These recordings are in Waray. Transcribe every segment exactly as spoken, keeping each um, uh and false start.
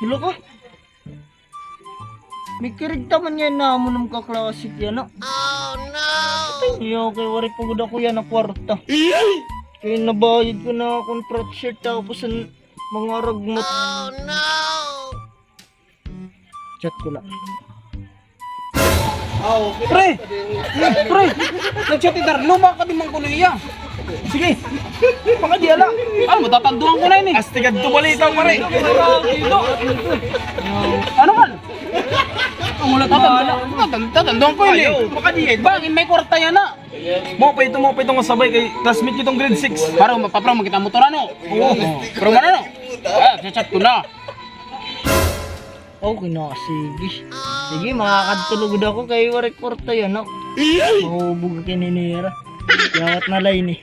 Hala ka. May karigta man yana namon nga kaklase yana. Oh, no! Patay niya, kay waray pa gud ako yana kwarta. Kay nabayad ko na akon frat shirt tapos an mga ragmat. Oh, no! Chat ko la. Pre! Pre! Nag-chat hi Darlo, makadi man kuno hiya. Sige. Makadi la. Ano, matatanduhan ko na ini. Astig adto balita, pare. Ano man? Ang ulat mo, ala. Tatan-, tatanduhan ko ini. Ayaw, makadi. Bangin may kwarta yana. Maupay ito, maupay ito nga sabay kay classmate ko ito grade six. Para, para makita mo ito, ano? Oo. Pero man, ano? Ah, chat-chat ko na. Okay na, sige. Sige, makakadto lugod ako kay waray kwarta yana. Mahubog ako hini nira. Yawat na la ini.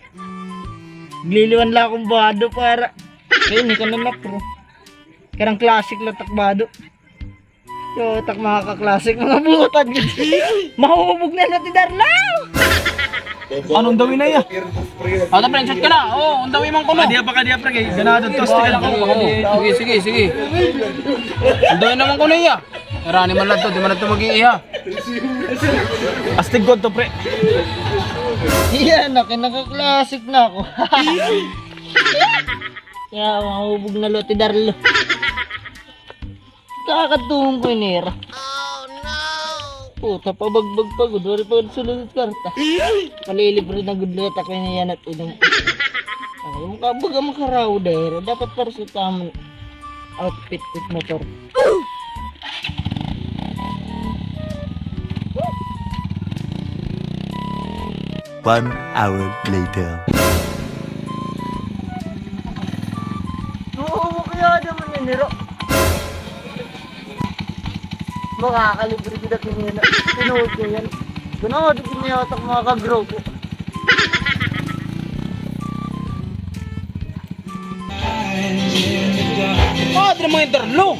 Magliliwan la akon bado para. Kay ini ka na na, pro. Karang classic la tak bado. Yo, tak mga ka-classic, mga buotan gud. Mahubog na la hi Darlo. Ano, on the way na hiya? Ato, pre, chat ka na. Oo, on the way man kuno. Kadiya pa, kadiya pa, kay ganado to, stick. Oo, sige, sige, sige. On the way na man kuno hiya. Irani man la ito, di man la ito mag-iiha. Astig ko ito, pre. Iya na, kay naka-classic na ako. Kay mahubog na la hi Darlo. Kakadtuhon ko ini hira. Oh, no! Puta, pabagbag pa gud, waray pa gud sulod karta. Malilibre na gud liwat ako ini yana it inom. Ay, makabaga makaraw dahil dapat para sa tamang outfit it motor. One hour later. Oo, kaya naman yan, Nero. Makakalibre kita kinina. Tinuod ko yan. Gano'n, di kiniyatak mga kagrupo. Ah, diri mga interlo.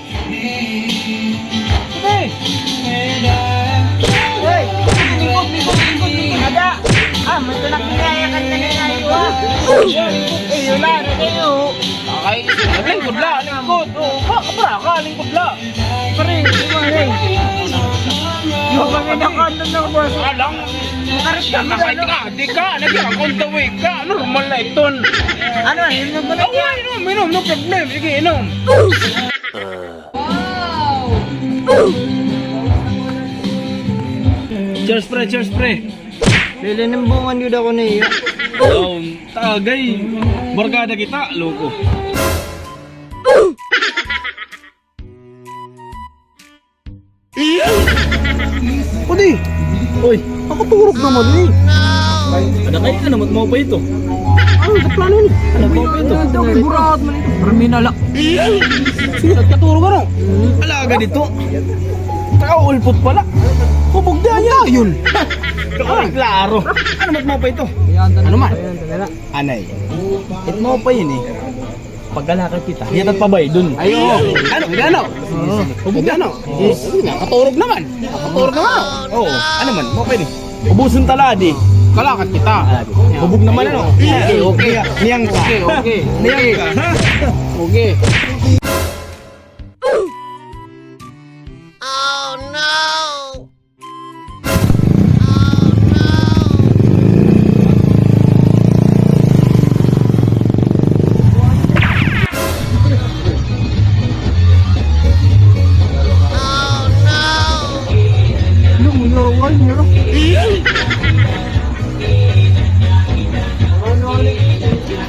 Sige. Hoy, lingkod, lingkod, lingkod, lingkod. Ada. Ah, may tunak ni kaya kan na ni ayo, ah. Eh, yun na, ano kayo? Ay, lingkod la, lingkod. Oh, ba, kabra ka, lingkod la. Pare, pare. Yung mga nakandun ng boss. Alang. Makarit ka, makarit ka. Di ka, lagi ka, kung tawid ka. Normal na iton. Ano, inom ko na. Oo, inom, inom, no problem. Sige, inom. Cheers, pre, cheers, pre. Lili ng bungan yun ako na iya. Tagay. Barkada kita, loko. Padi! Oy, nakaturog naman ni. Ada kay, ano, mat-, maupay ito? Ano, kaplano ni? Ano, maupay ito? Ito, kay buraot man ito. Permi na la. Sige, nagkaturog, ano? Alaga dito. Tao ulpot pala. Hubog na yan. Yun. Klaro. Ano, mat-, maupay ito? Ano man? Anay. It maupay ini. Pagkalakad kita, hiyatat pa ba, eh, dun? Ay, oo. Ano? Gano? Oo. Hubog gano? Oo. Nakaturog naman. Nakaturog naman. Oo. Ano man? Maupay ini. Ubuson ta la, di. Kalakad kita. Hubog naman, ano? Okay, okay. Niyang ka. Okay, okay. Niyang ka. Okay. Oh, no!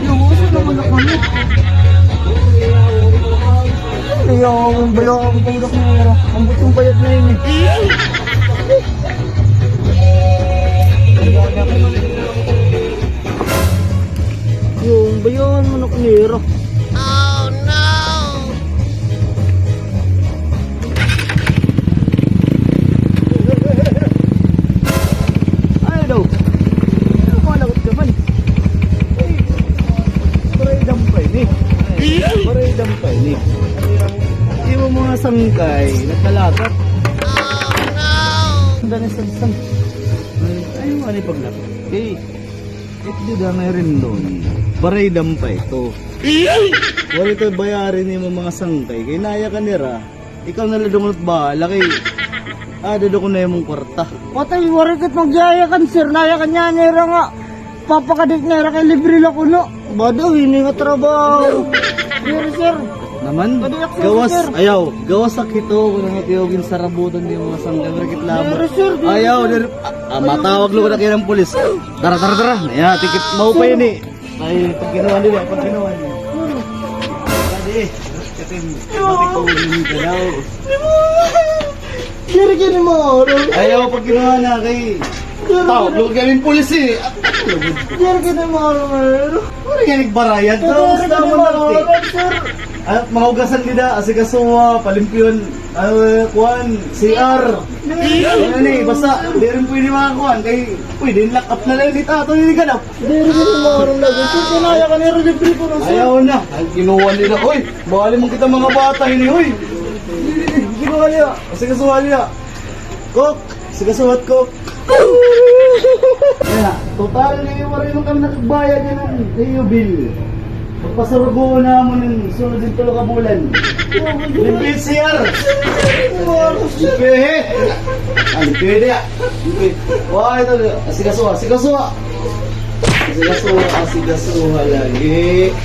Yung uso naman ako, ano? Ay, ang bayaan ko, ang bayaan ko, ang bayaan ko. Ang butong bayad na yun, eh. Yung bayaan mo na kunira. Oh, no! Ay, daw. Ay, malagot ka man. Ay, paray dampay ni. Paray dampay ni. Imo mga sangkay, nagkalakat. Ang dami sagsang. Ay, ay, ano yung paglakat? Hey, it did ang erindon. Waray dam pa ito. Waray ito bayari nimo mga sangkay. Kay nayakan nira. Ikaw na la dungon it bahala kay aada daw kuno imong kwarta. Patay, waray kit magyayakan, sir. Nayakan niya nira nga papakadi nira kay libre la kuno. Bado, hini nga trabaho. Diri, sir. Naman, gawas, sir. Ayaw, gawas sakit, o, kuno nga tiyo ginsarabutan nimo mga sangkay, waray kit laban. Diri, sir, diri, sir. Ayaw, diri. Ah, ah, matawag la kuno kay an pulis. Tara, tara, tara. Ayan, tikit, maupay ini. Ay, pagkinuha nila, pagkinuha nila. Pwede eh. Kating, bakit ko hindi galaw? Diri kini maoro. Ayaw, pagkinuha na kay tao, lugod kami pulis eh. Diri kini maoro. Ano nga nagbarayan? Diri kini maoro, sir. At mahugasan dida, asikasuha, palimpyon, ah, kuan, C R. Ano ni, basta, di rin pwede mga kuan, kay pwede lock up na lang dito, ato ni ganap. Diri kini maoro na gusto. Kinaya ka nira libre ko na, sir. Ayaw na. Ay, kinuha nila. Uy, bali man kita mga bata ini, uy. Kinuha niya. Sige, suha niya. Kok, sige, suhat, Kok. Kaya, total ni, waray man kami nakagbayad yan ang iyo bill. Pagpasurugo namon yung sunod yung tulo ka bulan. Limpit, sir. Limpit. Ah, limpit niya. Limpit. Wah, ito. Asikasuha, asikasuha. Asikasuha, asikasuha lagi.